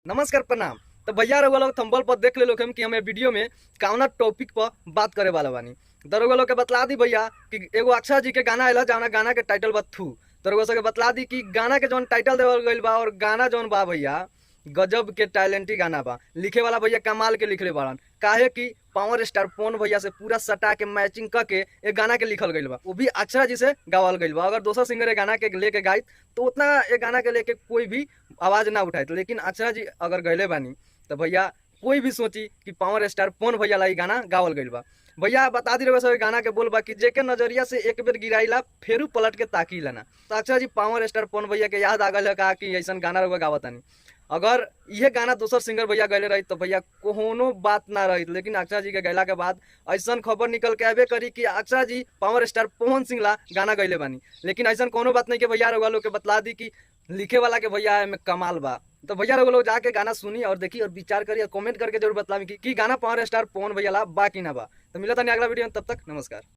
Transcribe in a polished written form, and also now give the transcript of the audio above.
नमस्कार, प्रणाम। तो भैया, रउआ लोग थंबनेल पर देख ले लोग कि हम वीडियो में कौना टॉपिक पर बात करे वाला बानी। तो रउआ लोग के बतला दी भैया कि एगो अक्षरा जी के गाना आयल, जौना गाना के टाइटल बा थू। तो रउआ सबके बतला दी कि गाना के जौन टाइटल देवल गइल बा और गाना जौन बा भैया, गजब के टैलेंटी गाना बा। लिखे वाला भैया कमाल के लिखले बाड़न, काहे कि पावर स्टार पवन भैया से पूरा सटा के मैचिंग करके एक गाना के लिखल गइल बा, वो भी अक्षरा जी से गावल गइल बा। अगर दोसर सिंगर ए गाना के लेके गाइत तो उतना ए गाना के लेके कोई भी आवाज़ ना उठाए, लेकिन अक्षरा जी अगर गैले बानी तो भैया कोई भी सोची कि पावर स्टार पवन भैया ला ई गाना गावल गइल बा। भैया, बता दी रहे सब गाना के बोल बा कि जेके नजरिया से एक बेर गिराइला, फेरू पलट के ताकीला ना। तो अक्षरा जी पावर स्टार पवन भैया के याद आ गल है का कि ऐसा गाना रउआ गावतानी? अगर यह गाना दोसर सिंगर भैया गैले रही तो भैया कोनो बात ना रही, लेकिन अक्षरा जी के गैला के बाद ऐसा खबर निकल के आबे करी कि अक्षरा जी पावर स्टार पवन सिंह ला गाना गैले बानी। लेकिन ऐसा कोनो बात नहीं के भैया, रउआ लोग के बतला दी कि लिखे वाला के भैया में कमाल बा। तो भैया, रउआ लोग जाके गाना सुनी और देखी और विचार करी और कमेंट करके जरूर बतलावी कि गाना पावर स्टार पवन भैया ला बा कि ना बा। तो मिलता नहीं अगला वीडियो में, तब तक नमस्कार।